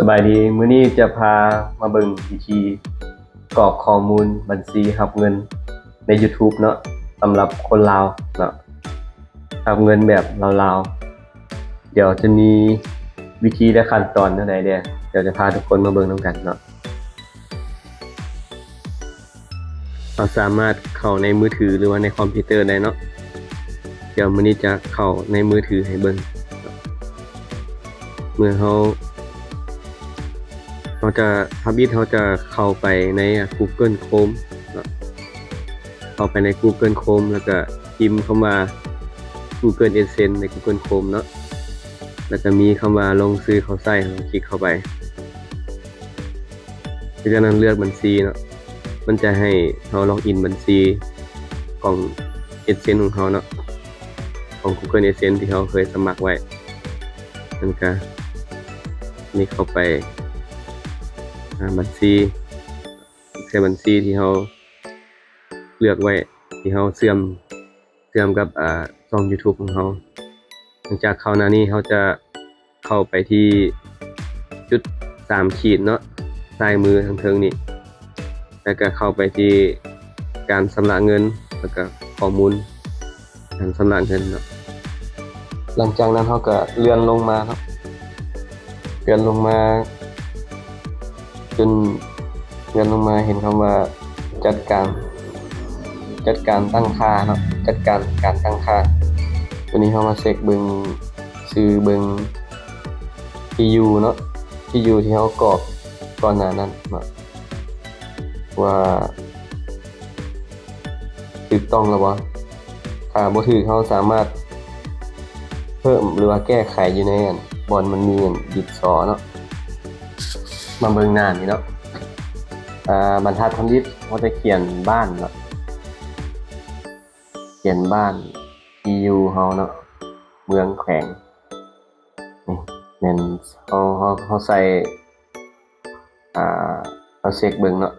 ສະບາຍດີ, ມື້ນີ້ຈະພາມາເບິ່ງວິທີກອກຂໍ້ມູນບັນຊີຮັບເງິນໃນ YouTube ເນາະ, ສຳລັບຄົນລາວເນາະ, ຮັບເງິນແບບລາວໆ. ດຽວຈະມີວິທີ ແລະ ຂັ້ນຕອນແນວໃດແດ່, ດຽວຈະພາທຸກຄົນມາເບິ່ງນຳກັນເນາະ. ເຮົາສາມາດເຂົ້າໃນມືຖື ຫຼືວ່າໃນຄອມພິວເຕີໄດ້ເນາະ. ດຽວມື້ນີ້ຈະເຂົ້າໃນມືຖືໃຫ້ເບິ່ງ. ເມື່ອເຮົາ ເຮົາຈະ ທຳອິດເຮົາຈະເຂົ້າໄປໃນ Google Chrome ເນາະ, ເຂົ້າໄປໃນ Google Chrome ແລ້ວກະພິມຄຳວ່າ Google AdSense ໃນ Google Chrome ເນາະ, ແລ້ວກະມີຄຳວ່າລົງຊື່ເຂົ້າໃຊ້, ເຮົາຄລິກເຂົ້າໄປ. ຈາກນັ້ນເລືອກບັນຊີເນາະ, ມັນຈະໃຫ້ເຮົາລັອກອິນບັນຊີຂອງ AdSense ຂອງເຮົາເນາະ, ຂອງ Google AdSense ທີ່ເຮົາເຄີຍສະໝັກໄວ້. ມັນກະນີ້ເຂົ້າໄປ ອາ ບັນຊີ, ໃສ່ບັນຊີທີ່ເຮົາເລືອກໄວ້ ທີ່ເຮົາເຊື່ອມ ເຊື່ອມກັບ ອາ ຊ່ອງ YouTube ຂອງເຮົາ. ຫຼັງຈາກເຂົ້າໜ້ານີ້ ເຮົາຈະເຂົ້າໄປທີ່ຈຸດສາມຂີດເນາະ, ຊ້າຍມືທາງເທິງນີ້, ແລ້ວກະເຂົ້າໄປທີ່ການຊຳລະເງິນ ແລ້ວກະຂໍ້ມູນການຊຳລະເງິນເນາະ. ຫຼັງຈາກນັ້ນເຮົາກະເລື່ອນລົງມາເນາະ, ເລື່ອນລົງມາ ຈົນເລື່ອນລົງມາເຫັນຄຳວ່າຈັດການ ຈັດການຕັ້ງຄ່າເນາະ, ຈັດການການຕັ້ງຄ່າ. ຕົວນີ້ເຮົາມາເຊັກເບິ່ງ ຊື່ເບິ່ງທີ່ຢູ່ເນາະ, ທີ່ຢູ່ທີ່ເຮົາກອກກ່ອນໜ້ານັ້ນເນາະ ວ່າຖືກຕ້ອງແລ້ວບໍ່. ຖ້າບໍ່ຖືກ ເຮົາສາມາດເພີ່ມ ຫຼືວ່າແກ້ໄຂຢູ່ໃນ ອັນ ບ່ອນມັນມີ ອັນ ດິນສໍເນາະ. ມາເບິ່ງໜ້ານີ້ເນາະ, ອາ ບັນທັດທຳອິດເຮົາຈະຂຽນບ້ານເນາະ, ຂຽນບ້ານ ທີ່ຢູ່ເຮົາເນາະ, ເມືອງ ແຂວງ. ນີ້ແມ່ນເຮົາ ເຮົາ ເຮົາໃສ່ ອາ ເຮົາເຊັກເບິ່ງເນາະ,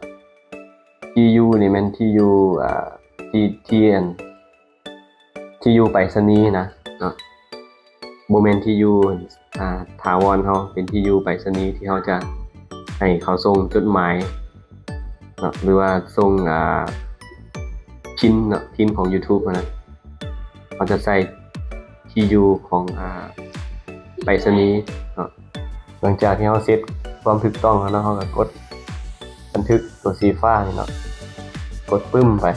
ທີ່ຢູ່ນີ້ແມ່ນທີ່ຢູ່ ອາ ທີ່ ທີ່ ອັນ ທີ່ຢູ່ໄປສະນີນະເນາະ, ບໍ່ແມ່ນທີ່ຢູ່ ອາ ຖາວອນເຮົາ, ເປັນທີ່ຢູ່ໄປສະນີທີ່ເຮົາຈະໃຫ້ເຂົາສົ່ງຈົດໝາຍເນາະ ຫຼືວ່າສົ່ງ ອາ ພິນເນາະ, ພິນຂອງ YouTube ຫັ້ນນະ. ເຮົາຈະໃສ່ທີ່ຢູ່ຂອງ ອາ ໄປສະນີເນາະ. ຫຼັງຈາກທີ່ເຮົາເຊັດຄວາມຖືກຕ້ອງແລ້ວເນາະ, ເຮົາກໍກົດບັນທຶກຕົວສີຟ້ານີ້ເນາະ, ກົດປຶ້ມໄປ.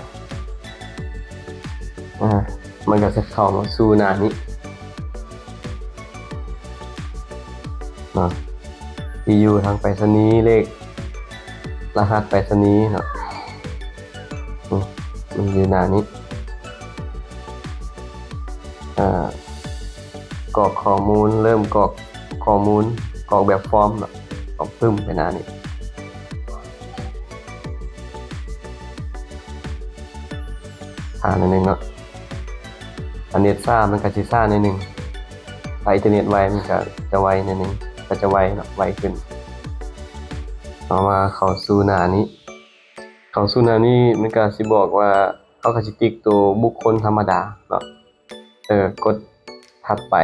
ອາ ມັນກໍຈະເຂົ້າມາສູ່ໜ້ານີ້ເນາະ, ທີ່ຢູ່ທາງໄປສະນີ, ເລກ ລະຫັດໄປສະນີເນາະ. ອືມ ມັນຢູ່ໜ້ານີ້. ອາ ກອກຂໍ້ມູນ, ເລີ່ມກອກຂໍ້ມູນ, ກອກແບບຟອມເນາະ, ກອກປຶ້ມໄປໜ້ານີ້. ຊ້າໜ້ອຍໜຶ່ງເນາະ, ຖ້າເນັດຊ້າມັນກໍຊິຊ້າໜ້ອຍໜຶ່ງ, ຖ້າອິນເຕີເນັດໄວມັນກໍຈະໄວໜ້ອຍໜຶ່ງ, ກໍຈະໄວເນາະ, ໄວຂຶ້ນ. ເຮົາມາເຂົ້າສູ່ໜ້ານີ້, ເຂົ້າສູ່ໜ້ານີ້ມັນກໍຊິບອກວ່າ ເຮົາກໍຊິຕິກໂຕບຸກຄົນທຳມະດາເນາະ. ເອີ ກົດຖັດໄປ.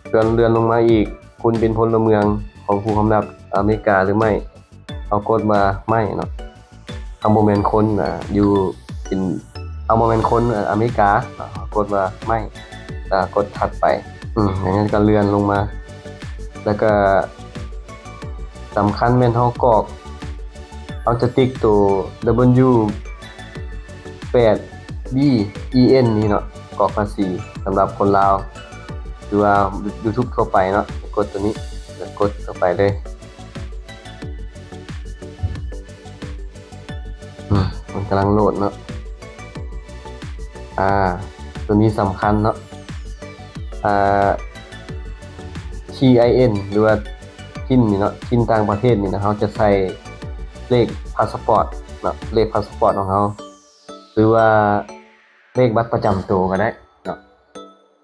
ເລື່ອນ ເລື່ອນລົງມາອີກ, ຄຸນເປັນພົນລະເມືອງຂອງຜູ້ຄອງອຳນາດອາເມລິກາຫຼືໄມ່? ເຮົາກົດວ່າໄມ່ເນາະ. ເຮົາບໍ່ແມ່ນຄົນ ອາ ຢູ່ ເປັນ ເຮົາບໍ່ແມ່ນຄົນ ອາ ອາເມລິກາ, ເຮົາກົດວ່າໄມ່ ແລ້ວກົດຖັດໄປ. ອືມ ຢ່າງນັ້ນກໍເລື່ອນລົງມາ. ແລ້ວກໍສຳຄັນແມ່ນເຮົາກອກ ເຮົາຈະຕິກໂຕ W ແປດ B E N ນີ້ເນາະ, ກອກພາສີສຳລັບຄົນລາວ ຫຼືວ່າ YouTube ທົ່ວໄປເນາະ. ກົດໂຕນີ້ ແລ້ວກົດເຂົ້າໄປເລີຍ. ອືມ ມັນກຳລັງໂຫຼດເນາະ. ອາ ໂຕນີ້ສຳຄັນເນາະ. ອາ T I N ຫຼືວ່າ PIN ນີ້ເນາະ, PIN ຕ່າງປະເທດນີ້ນະ, ເຮົາຈະໃສ່ເລກພາສປອດເນາະ, ເລກພາສປອດຂອງເຮົາ ຫຼືວ່າເລກບັດປະຈຳໂຕກໍໄດ້ເນາະ.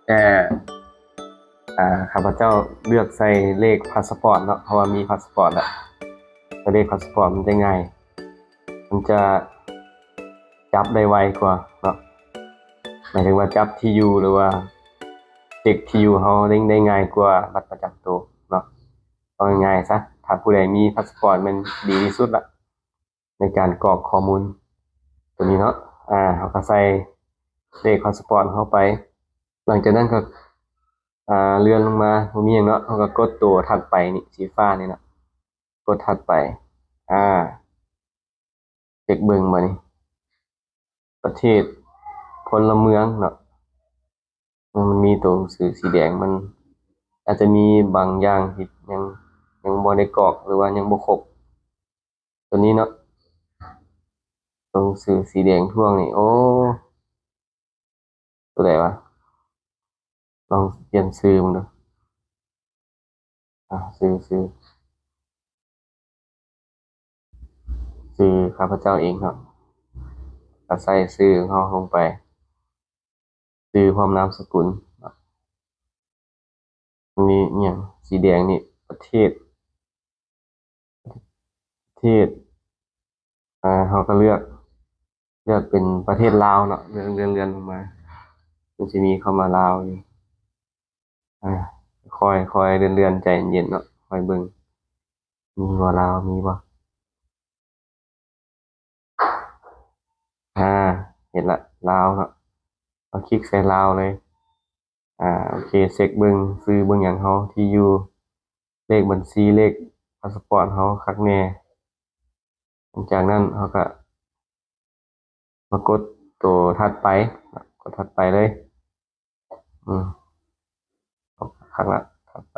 ແຕ່ ອາ ຂ້າພະເຈົ້າເລືອກໃສ່ເລກພາສປອດເນາະ, ເພາະວ່າມີພາສປອດແລ້ວ, ໃສ່ເລກພາສປອດມັນຈະງ່າຍ, ມັນຈະຈັບໄດ້ໄວກວ່າເນາະ. ໝາຍເຖິງວ່າຈັບທີ່ຢູ່ ຫຼືວ່າເຊັກທີ່ຢູ່ເຮົາໄດ້ ໄດ້ງ່າຍກວ່າບັດປະຈຳໂຕເນາະ. ເວົ້າງ່າຍໆຊະ ຖ້າຜູ້ໃດມີພາສປອດແມ່ນດີທີ່ສຸດລະ ໃນການກອກຂໍ້ມູນໂຕນີ້ເນາະ. ອາ ເຮົາກໍໃສ່ເລກພາສປອດເຮົາໄປ. ຫຼັງຈາກນັ້ນກໍ ອາ ເລື່ອນລົງມາ ບໍ່ມີຫຍັງເນາະ, ເຮົາກໍກົດໂຕຖັດໄປນີ້ ສີຟ້ານີ້ເນາະ, ກົດຖັດໄປ. ອາ ເຊັກເບິ່ງບາດນີ້ ປະເທດ ພົນລະເມືອງເນາະ. ມັນມີໂຕໜັງສືສີແດງ ມັນອາດຈະມີບາງຢ່າງທີ່ຍັງ ຍັງບໍ່ໄດ້ກອກ ຫຼືວ່າຍັງບໍ່ຄົບ. ໂຕນີ້ເນາະ ໂຕໜັງສືສີແດງທວງນີ້ ໂອ້ ໂຕໃດວະ? ລອງປ່ຽນຊື່ເບິ່ງດູ. ອາ ຊື່ ຊື່ ຊື່ຂ້າພະເຈົ້າເອງເນາະ, ກໍໃສ່ຊື່ຂອງເຮົາລົງໄປ, ຊື່ພ້ອມນາມສະກຸນເນາະ. ນີ້ຫຍັງ ສີແດງນີ້ ປະເທດ ປະເທດ ອາ ເຮົາກໍເລືອກ ເລືອກເປັນປະເທດລາວເນາະ, ເລື່ອນ ເລື່ອນ ເລື່ອນລົງມາ ມັນຊິມີຄຳວ່າລາວຢູ່. ອາ ຄ່ອຍ ຄ່ອຍເລື່ອນ ເລື່ອນ ໃຈເຢັນໆເນາະ, ຄ່ອຍເບິ່ງ ມີບໍ່ລາວ ມີບໍ່? ອາ ເຫັນລະ ລາວເນາະ, ເຮົາຄລິກໃສ່ລາວເລີຍ. ອາ ໂອເຄ ເຊັກເບິ່ງຊື່ເບິ່ງຫຍັງເຮົາ ທີ່ຢູ່ ເລກບັນຊີ ເລກພາສປອດເຮົາຄັກແນ່. ຫຼັງຈາກນັ້ນເຮົາກະມາກົດໂຕຖັດໄປ, ກົດຖັດໄປເລີຍ. ອືມ ຄັກລະ ຖັດໄປ.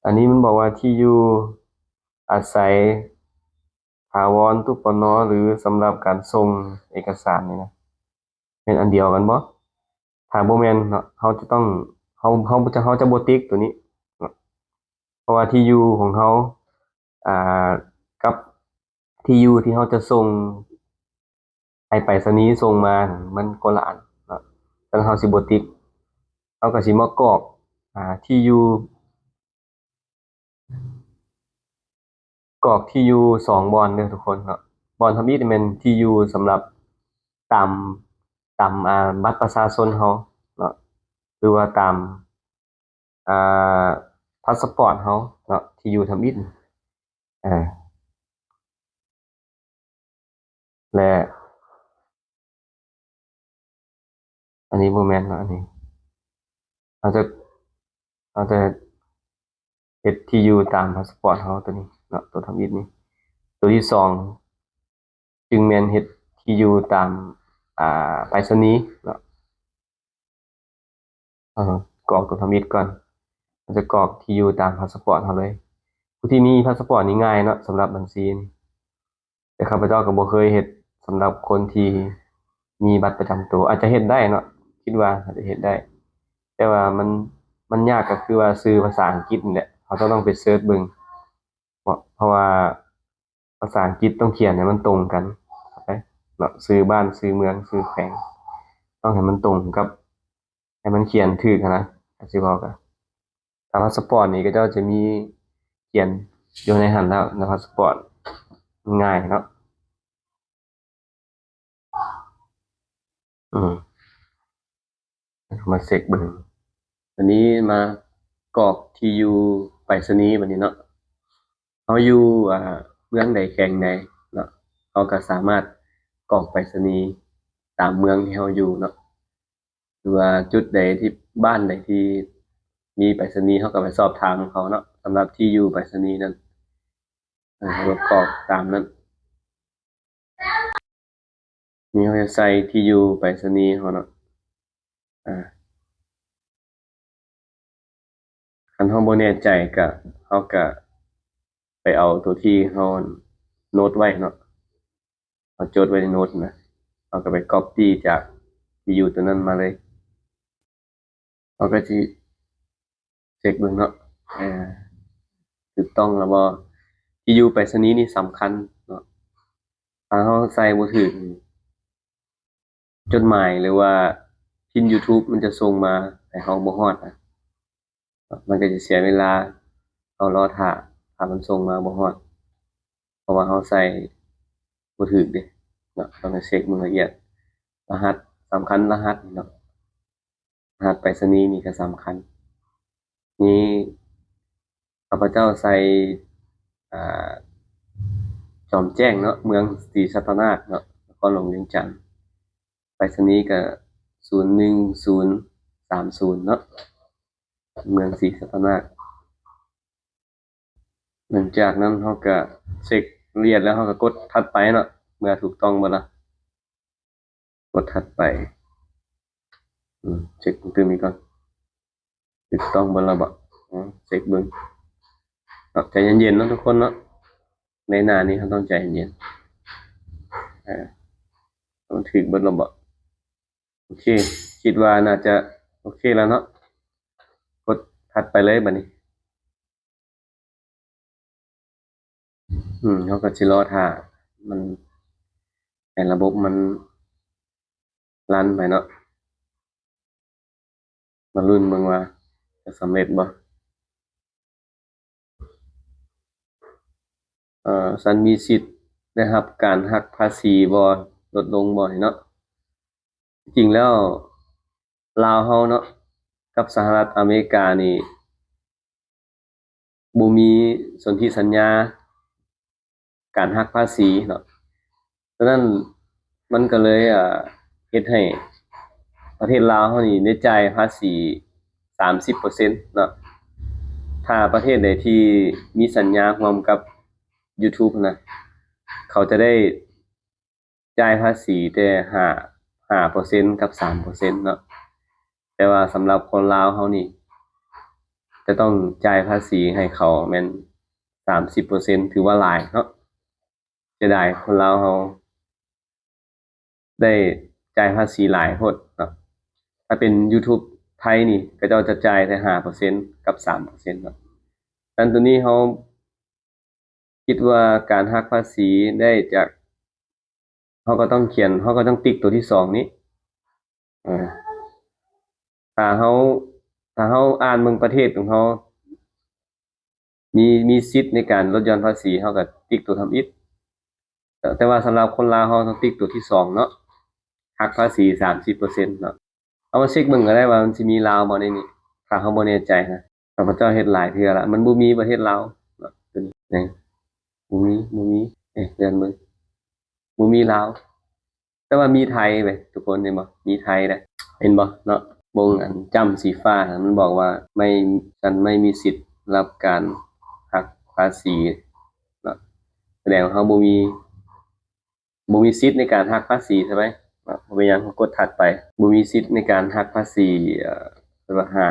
ອັນນີ້ມັນບອກວ່າທີ່ຢູ່ອາໄສຖາວອນ ຕຸ ປນ ຫຼື ສຳລັບການສົ່ງເອກະສານນີ້ນະ ແມ່ນອັນດຽວກັນບໍ່? ຖ້າບໍ່ແມ່ນເນາະ ເຮົາຈະຕ້ອງ ເຮົາ ເຮົາຈະ ເຮົາຈະບໍ່ຕິກໂຕນີ້ເນາະ ເພາະວ່າທີ່ຢູ່ຂອງເຮົາ ອາ ກັບທີ່ຢູ່ທີ່ເຮົາຈະສົ່ງ ໃຫ້ໄປສະນີສົ່ງມາ ມັນຄົນລະອັນເນາະ, ສະນັ້ນເຮົາຊິບໍ່ຕິກ. ເຮົາກໍຊິມາກອກ ອາ ທີ່ຢູ່ ກອກທີ່ຢູ່ສອງບ່ອນເດີທຸກຄົນເນາະ. ບ່ອນທຳອິດແມ່ນທີ່ຢູ່ສຳລັບຕາມ ຕາມ ອາ ບັດປະຊາຊົນເຮົາເນາະ ຫຼືວ່າຕາມ ອາ ພາສປອດເຮົາເນາະ ທີ່ຢູ່ທຳອິດ. ອາ ແລະ ອັນນີ້ບໍ່ແມ່ນເນາະ, ອັນນີ້ເຮົາຈະ ເຮົາຈະເຮັດທີ່ຢູ່ຕາມພາສປອດເຮົາ ໂຕນີ້ເນາະ ໂຕທຳອິດນີ້. ໂຕທີສອງຈຶ່ງແມ່ນເຮັດທີ່ຢູ່ຕາມ ອາ ໄປສະນີເນາະ. ເຮົາກອກໂຕທຳອິດກ່ອນ, ເຮົາຈະກອກທີ່ຢູ່ຕາມພາສປອດເຮົາເລີຍ. ຜູ້ທີ່ມີພາສປອດນີ້ງ່າຍເນາະ ສຳລັບບັນຊີນີ້, ແຕ່ຂ້າພະເຈົ້າກໍບໍ່ເຄີຍເຮັດສຳລັບຄົນທີ່ມີບັດປະຈຳໂຕ. ອາດຈະເຮັດໄດ້ເນາະ, ຄິດວ່າອາດຈະເຮັດໄດ້, ແຕ່ວ່າມັນ ມັນຍາກກໍຄືວ່າຊື່ພາສາອັງກິດນີ້ແຫຼະ, ເຮົາຈະຕ້ອງໄປເສີດເບິ່ງ ເພາະ ເພາະວ່າ ພາສາອັງກິດຕ້ອງຂຽນໃຫ້ມັນຕົງກັນເນາະ, ຊື່ບ້ານ ຊື່ເມືອງ ຊື່ແຂວງ ຕ້ອງໃຫ້ມັນຕົງກັບ ໃຫ້ມັນຂຽນຖືກຫັ້ນນະ. ກໍຊິບອກ ອາ ຖ້າພາສປອດນີ້ ເຂົາເຈົ້າຈະມີຂຽນຢູ່ໃນຫັ້ນແລ້ວ ໃນພາສປອດ ມັນງ່າຍເນາະ. ອືມ ມາເຊັກເບິ່ງ. ບາດນີ້ມາກອກທີ່ຢູ່ໄປສະນີບາດນີ້ເນາະ, ເຮົາຢູ່ ອາ ເມືອງໃດແຂວງໃດເນາະ, ເຮົາກໍສາມາດກອກໄປສະນີຕາມເມືອງທີ່ເຮົາຢູ່ເນາະ, ຫຼືວ່າຈຸດໃດທີ່ ບ້ານໃດທີ່ມີໄປສະນີ ເຮົາກໍໄປສອບຖາມເຂົາເນາະ, ສຳລັບທີ່ຢູ່ໄປສະນີນັ້ນ ອາ ເຮົາກໍກອກຕາມນັ້ນ. ນີ້ເຮົາຈະໃສ່ທີ່ຢູ່ໄປສະນີເຮົາເນາະ. ອາ ຄັນເຮົາບໍ່ແນ່ໃຈກະ ເຮົາກະໄປເອົາໂຕທີ່ເຮົາໂນດໄວ້ເນາະ, ເຮົາຈົດໄວ້ໃນໂນດນະ, ເຮົາກະໄປກັອບປີ້ຈາກທີ່ຢູ່ໂຕນັ້ນມາເລີຍ. ເຮົາກໍຊິເຊັກເບິ່ງເນາະ ເອີ ຖືກຕ້ອງແລ້ວບໍ່? ທີ່ຢູ່ໄປສະນີນີ້ສຳຄັນເນາະ, ຖ້າເຮົາໃສ່ບໍ່ຖືກນີ້ ຈົດໝາຍ ຫຼືວ່າພິມຢູທູບມັນຈະສົ່ງມາໃຫ້ເຮົາບໍ່ຮອດນະ, ມັນກໍຈະເສຍເວລາ ເຮົາລໍຖ້າ ຖ້າມັນສົ່ງມາບໍ່ຮອດ ເພາະວ່າເຮົາໃສ່ບໍ່ຖືກເດ້ເນາະ. ຕ້ອງໄດ້ເຊັກເບິ່ງລະອຽດ. ລະຫັດສຳຄັນ, ລະຫັດນີ້ເນາະ, ລະຫັດໄປສະນີນີ້ກໍສຳຄັນ. ນີ້ ຂ້າພະເຈົ້າໃສ່ ອ່າ ຈອມແຈ້ງເນາະ ເມືອງສີສັດຕະນາກເນາະ ນະຄອນຫຼວງວຽງຈັນ. ໄປສະນີກະ ສູນໜຶ່ງສູນສາມສູນເນາະ ເມືອງສີສັດຕະນາກ. ຫຼັງຈາກນັ້ນເຮົາກະເຊັກລາຍລະອຽດແລ້ວ ເຮົາກະກົດຖັດໄປເນາະ ເມື່ອຖືກຕ້ອງເບິດລະ ກົດຖັດໄປ. ອືມ ເຊັກຕື່ມອີກກ່ອນ ຖືກຕ້ອງເບິດລະບໍ? ອືມ ເຊັກເບິ່ງເນາະ ໃຈເຢັນໆເນາະທຸກຄົນເນາະ. ໃນໜ້ານີ້ເຮົາຕ້ອງໃຈເຢັນໆ ເອີ ມັນຖືກເບິດແລ້ວບໍ? ໂອເຄ ຄິດວ່າໜ້າຈະໂອເຄແລ້ວເນາະ ກົດຖັດໄປເລີຍບາດນີ້. ອືມ ເຮົາກໍຊິລໍຖ້າມັນ ໃຫ້ລະບົບມັນຣັນໄປເນາະ ມາລຸ້ນເບິ່ງວ່າຈະສຳເລັດບໍ່. ເອີ ສັນມີສິດໄດ້ຮັບການຫັກພາສີບໍ່ ລົດລົງບໍ່ນີ້ເນາະ. ທີ່ຈິງແລ້ວລາວເຮົາເນາະ ກັບສະຫະລັດອາເມລິການີ້ ບໍ່ມີສົນທິສັນຍາການຫັກພາສີເນາະ. ສະນັ້ນມັນກໍເລີຍ ເຮັດໃຫ້ປະເທດລາວເຮົານີ້ໄດ້ຈ່າຍພາສີສາມສິບເປີເຊັນເນາະ. ຖ້າປະເທດໃດທີ່ມີສັນຍາຮ່ວມກັບ YouTube ນະ ເຂົາຈະໄດ້ ຈ່າຍພາສີແຕ່ຫ້າ ຫ້າເປີເຊັນກັບສາມເປີເຊັນເນາະ. ແຕ່ວ່າສຳລັບຄົນລາວເຮົານີ້ ຈະຕ້ອງຈ່າຍພາສີໃຫ້ເຂົາແມ່ນສາມສິບເປີເຊັນ ຖືວ່າຫຼາຍເນາະ. ເສຍດາຍຄົນລາວເຮົາໄດ້ຈ່າຍພາສີຫຼາຍໂພດເນາະ. ຖ້າເປັນ YouTube ໄທນີ້ ເຂົາເຈົ້າຈະຈ່າຍແຕ່ຫ້າເປີເຊັນກັບສາມເປີເຊັນເນາະ. ສະນັ້ນໂຕນີ້ເຮົາ ຄິດວ່າການຫັກພາສີໄດ້ຈາກ ເຮົາກໍຕ້ອງຂຽນ ເຮົາກໍຕ້ອງຕິກໂຕທີສອງນີ້ ເອີ ຖ້າເຮົາ ຖ້າເຮົາອ່ານເບິ່ງປະເທດຂອງເຮົາມີ ມີສິດໃນການລົດຢ່ອນພາສີ ເຮົາກໍຕິກໂຕທຳອິດ. ແຕ່ ແຕ່ວ່າສຳລັບຄົນລາວ ເຮົາຕ້ອງຕິກໂຕທີສອງເນາະ ຫັກພາສີສາມສິບເປີເຊັນເນາະ. ເອົາມາເຊັກເບິ່ງກໍໄດ້ວ່າມັນຊິມີລາວບໍ່ໃນນີ້ ຖ້າເຮົາບໍ່ແນ່ໃຈນະ. ຂ້າພະເຈົ້າເຮັດຫຼາຍເທື່ອລະ ມັນບໍ່ມີປະເທດລາວເນາະ ໂຕນີ້ ນີ້ ບໍ່ມີ ບໍ່ມີ. ເອີ ເລື່ອນເບິ່ງ ບໍ່ມີລາວ ແຕ່ວ່າມີໄທເວີຍທຸກຄົນ ເຫັນບໍ່? ມີໄທເດ້ ເຫັນບໍ່ເນາະ? ວົງອັນຈ້ຳສີຟ້າຫັ້ນ ມັນບອກວ່າ ໄມ່ ສັນໄມ່ມີສິດຮັບການຫັກພາສີເນາະ. ສະແດງວ່າເຮົາບໍ່ມີ ບໍ່ມີສິດໃນການຫັກພາສີໃຊ່ໄໝ? ບໍ່ເປັນຫຍັງ ເຮົາກົດຖັດໄປ. ບໍ່ມີສິດໃນການຫັກພາສີ ເອີ ເອີ້ນວ່າຫ້າ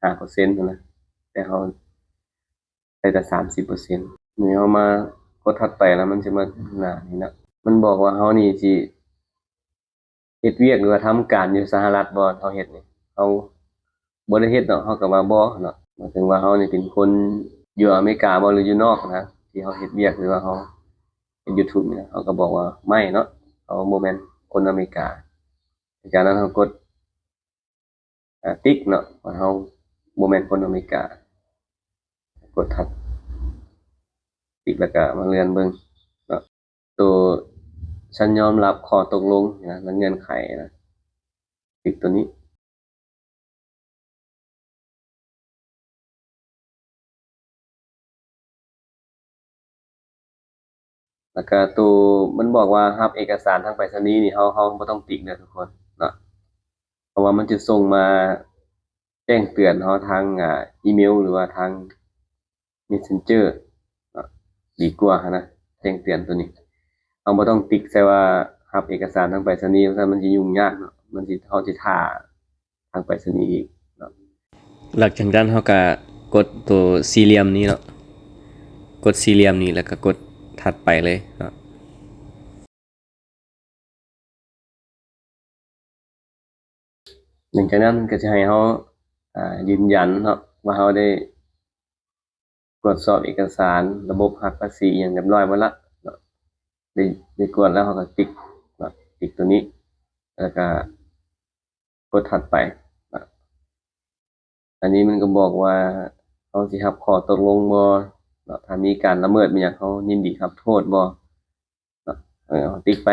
ຫ້າເປີເຊັນຫັ້ນນະ ແຕ່ເຮົາໄດ້ແຕ່ສາມສິບເປີເຊັນ. ນີ້ເຮົາມາກົດຖັດໄປ ແລ້ວມັນຊິມາໜ້ານີ້ເນາະ. ມັນບອກວ່າເຮົານີ້ຊິ ເຮັດວຽກ ຫຼືວ່າທຳການຢູ່ສະຫະລັດບໍ່? ເຮົາເຮັດນີ້ ເຮົາບໍ່ໄດ້ເຮັດເນາະ ເຮົາກໍວ່າບໍ່ເນາະ. ໝາຍເຖິງວ່າເຮົານີ້ເປັນຄົນຢູ່ອາເມລິກາບໍ່ ຫຼືຢູ່ນອກນະ ທີ່ເຮົາເຮັດວຽກ ຫຼືວ່າເຮົາເຮັດ YouTube ນີ້ນະ ເຮົາກໍບອກວ່າໄມ່ເນາະ ເຮົາບໍ່ແມ່ນຄົນອາເມລິກາ. ຈາກນັ້ນເຮົາກົດ ອາ ຕິກເນາະ ວ່າເຮົາບໍ່ແມ່ນຄົນອາເມລິກາ ກົດຖັດ ຕິກ ແລ້ວກໍມາເລື່ອນເບິ່ງເນາະ ໂຕ ສັນຍອມຮັບຂໍ້ຕົກລົງນະ ແລະ ເງື່ອນໄຂນະ ຕິກໂຕນີ້. ແລ້ວກະໂຕມັນບອກວ່າຮັບເອກະສານທາງໄປສະນີນີ້ ເຮົາ ເຮົາບໍ່ຕ້ອງຕິກເດີທຸກຄົນເນາະ ເພາະວ່າມັນຈະສົ່ງມາແຈ້ງເຕືອນເຮົາທາງ ອາ ອີເມວ ຫຼືວ່າທາງ Messenger ເນາະ ດີກວ່າຫັ້ນນະ ແຈ້ງເຕືອນໂຕນີ້. ເຮົາບໍ່ຕ້ອງຕິກໃສ່ວ່າຮັບເອກະສານທາງໄປສະນີ ເພາະວ່າມັນຊິຫຍຸ້ງຍາກເນາະ ມັນຊິ ເຮົາຊິຖ້າທາງໄປສະນີອີກເນາະ. ຫຼັງຈາກນັ້ນເຮົາກະກົດໂຕສີ່ຫຼ່ຽມນີ້ເນາະ ກົດສີ່ຫຼ່ຽມນີ້ ແລ້ວກະກົດຖັດໄປເລີຍເນາະ. ຫຼັງຈາກນັ້ນມັນກະຈະໃຫ້ເຮົາ ອາ ຢືນຢັນເນາະ ວ່າເຮົາໄດ້ກວດສອບເອກະສານລະບົບຫັກພາສີອີ່ຫຍັງຮຽບຮ້ອຍໝົດລະເນາະ. ໄດ້ ໄດ້ກວດແລ້ວເຮົາກະຕິກເນາະ ຕິກໂຕນີ້ ແລ້ວກະກົດຖັດໄປເນາະ. ອັນນີ້ມັນກະບອກວ່າເຮົາຊິຮັບຂໍ້ຕົກລົງບໍ່ເນາະ ຖ້າມີການລະເມີດແມ່ນຫຍັງ ເຮົາຍິນດີຮັບໂທດບໍ່ເນາະ. ເອີ ເຮົາຕິກໄປ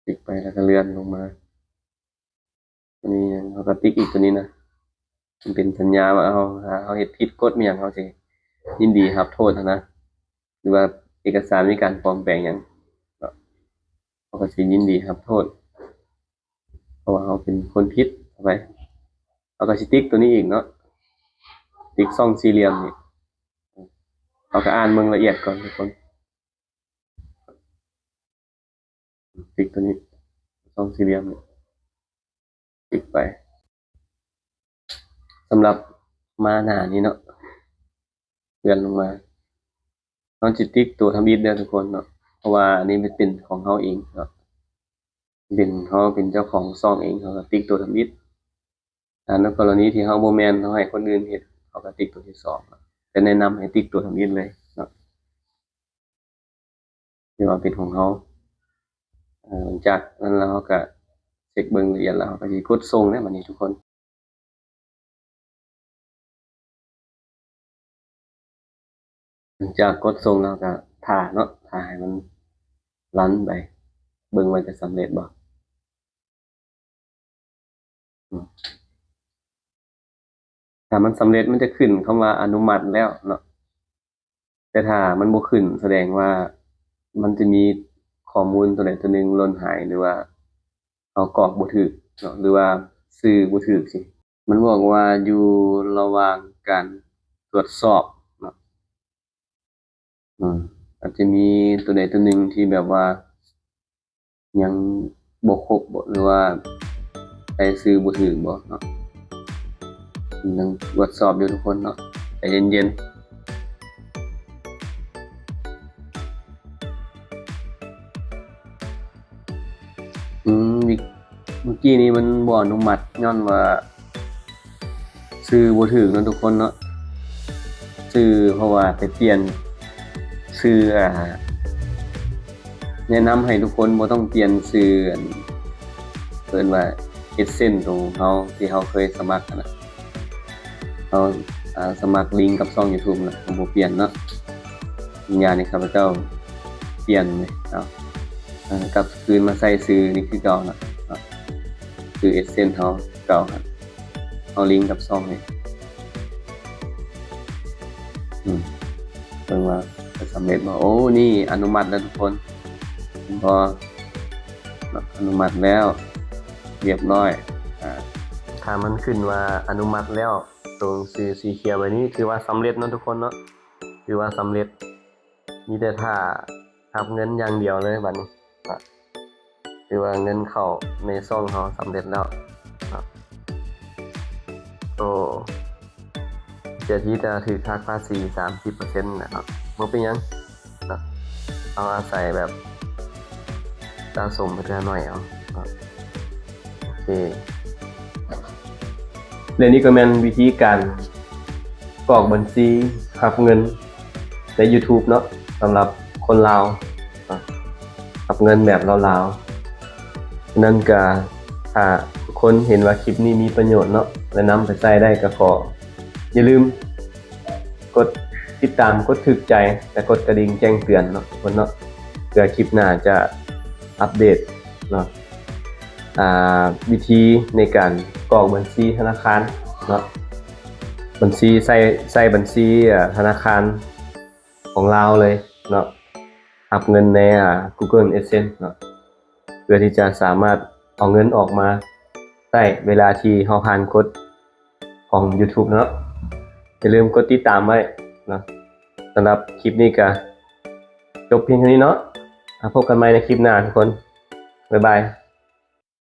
ຕິກໄປແລ້ວກະເລື່ອນລົງມາ. ນີ້ເຮົາກໍຕິກອີກຕົວນີ້ນະ ມັນເປັນສັນຍາວ່າເຮົາ ຖ້າເຮົາເຮັດຜິດກົດມີຫຍັງ ເຮົາຊິຍິນດີຮັບໂທດຫັ້ນນະ ຫຼືວ່າເອກະສານມີການປອມແປງຫຍັງເນາະ ເຮົາກໍຊິຍິນດີຮັບໂທດ ເພາະວ່າເຮົາເປັນຄົນຜິດເຂົ້າໄປ. ເຮົາກໍຊິຕິກຕົວນີ້ອີກເນາະ ຕິກຊ່ອງສີ່ຫຼ່ຽມນີ້ ເຮົາກໍອ່ານເບິ່ງລະອຽດກ່ອນທຸກຄົນ. ຕິກຕົວນີ້ ຊ່ອງສີ່ຫຼ່ຽມນີ້ ຕິກໄປ. ສຳລັບມາໜ້ານີ້ເນາະ ເລື່ອນລົງມາ ເຮົາຊິຕິກຕົວທຳອິດເດີທຸກຄົນເນາະ ເພາະວ່າອັນນີ້ມັນເປັນຂອງເຮົາເອງເນາະ ເປັນ ເຮົາເປັນເຈົ້າຂອງຊ່ອງເອງ ເຮົາກໍຕິກຕົວທຳອິດ. ຖ້າໃນກໍລະນີທີ່ເຮົາບໍ່ແມ່ນ ເຮົາໃຫ້ຄົນອື່ນເຮັດ ເຮົາກໍຕິກຕົວທີສອງເນາະ ແຕ່ແນະນຳໃຫ້ຕິກຕົວທຳອິດເລີຍເນາະ ທີ່ວ່າເປັນຂອງເຮົາ. ເອີ ຫຼັງຈາກນັ້ນແລ້ວ ເຮົາກໍເຊັກເບິ່ງລະອຽດແລ້ວ ເຮົາກໍຊິກົດສົ່ງເດ້ບັດນີ້ທຸກຄົນ. ຫຼັງຈາກກົດສົ່ງແລ້ວກໍຖ້າເນາະ ຖ້າໃຫ້ມັນຣັນໄປ ເບິ່ງວ່າຈະສຳເລັດບໍ່. ອືມ ຖ້າມັນສຳເລັດ ມັນຈະຂຶ້ນຄຳວ່າອະນຸມັດແລ້ວເນາະ ແຕ່ຖ້າມັນບໍ່ຂຶ້ນ ສະແດງວ່າມັນຈະມີຂໍ້ມູນຕົວໃດຕົວໜຶ່ງຫຼົ່ນຫາຍ ຫຼືວ່າເຮົາກອກບໍ່ຖືກເນາະ ຫຼືວ່າຊື່ບໍ່ຖືກຊີ້ ມັນບອກວ່າຢູ່ລະຫວ່າງການກວດສອບເນາະ. ອືມ ອາດຈະມີຕົວໃດຕົວໜຶ່ງທີ່ແບບວ່າຍັງບໍ່ຄົບບໍ ຫຼືວ່າໃສ່ຊື່ບໍ່ຖືກບໍເນາະ ຍັງກວດສອບຢູ່ທຸກຄົນເນາະ ໃຈເຢັນໆ. ອືມ ເມື່ອ ເມື່ອກີ້ນີ້ມັນບໍ່ອະນຸມັດ ຍ້ອນວ່າຊື່ບໍ່ຖືກເນາະທຸກຄົນເນາະ ຊື່ ເພາະວ່າໄປປ່ຽນຊື່ ອ່າ ແນະນຳໃຫ້ທຸກຄົນບໍ່ຕ້ອງປ່ຽນຊື່ ອັນ ເອີ້ນວ່າ AdSense ຂອງເຮົາ ທີ່ເຮົາເຄີຍສະໝັກຫັ້ນນະ ເຮົາ ອ່າ ສະໝັກລິງກັບຊ່ອງ YouTube ນະ ເຮົາບໍ່ປ່ຽນເນາະ. ປັນຍານີ້ຂ້າພະເຈົ້າປ່ຽນເລີຍເນາະ ເອົາ ເອົາ ກັບຄືນມາໃສ່ຊື່ນີ້ຄືເກົ່າເນາະ ເນາະ ຊື່ AdSense ເຮົາເກົ່າຫັ້ນ ເຮົາລິງກັບຊ່ອງນີ້ ອືມ ເບິ່ງວ່າຈະສຳເລັດບໍ່. ໂອ້ ນີ້ອະນຸມັດແລ້ວທຸກຄົນ ເຫັນບໍ່ເນາະ ອະນຸມັດແລ້ວ ລຽບຮ້ອຍ. ອາ ຖ້າມັນຂຶ້ນວ່າອະນຸມັດແລ້ວ ຕົວໜັງສືສີຂຽວແບບນີ້ ຖືວ່າສຳເລັດເນາະທຸກຄົນເນາະ ຖືວ່າສຳເລັດ ມີແຕ່ຖ້າຮັບເງິນຢ່າງດຽວເລີຍບັດນີ້ ຖືວ່າເງິນເຂົ້າໃນຊ່ອງເຮົາສຳເລັດແລ້ວ. ໂອ້ ເສຍທີ່ຈະຖືກຫັກພາສີສາມສິບເປີເຊັນນະເນາະ ບໍ່ເປັນຫຍັງເນາະ ເຮົາອາໄສແບບສະສົມໄປເທື່ອໜ້ອຍເອົາເນາະ. ໂອເຄ ແລະນີ້ກໍແມ່ນວິທີການກອກບັນຊີຮັບເງິນໃນ YouTube ເນາະ ສຳລັບຄົນລາວເນາະ ຮັບເງິນແບບລາວໆ. ສະນັ້ນກະ ຖ້າທຸກຄົນເຫັນວ່າຄລິບນີ້ມີປະໂຫຍດເນາະ ແລະນຳໄປໃຊ້ໄດ້ ກະຂໍຢ່າລືມ ກົດຕິດຕາມ ກົດຖືກໃຈ ແລະ ກົດກະດິ່ງແຈ້ງເຕືອນເນາະ ທຸກຄົນເນາະ ເພື່ອຄລິບໜ້າຈະອັບເດດເນາະ ອ່າ ວິທີໃນການກອກບັນຊີທະນາຄານເນາະ ບັນຊີ ໃຊ້ ໃຊ້ບັນຊີ ເອີ ທະນາຄານຂອງລາວເລີຍເນາະ ຮັບເງິນໃນ ອ່າ Google AdSense ເນາະ ເພື່ອທີ່ຈະສາມາດເອົາເງິນອອກມາໃຊ້ເວລາທີ່ເຮົາຜ່ານກົດ ຂອງ YouTube ເນາະ ຢ່າລືມກົດຕິດຕາມໄວ້ເນາະ. ສຳລັບຄລິບນີ້ກະຈົບພຽງເທົ່ານີ້ເນາະ ມາພົບກັນໃໝ່ໃນຄລິບໜ້າທຸກຄົນ ບາຍບາຍ.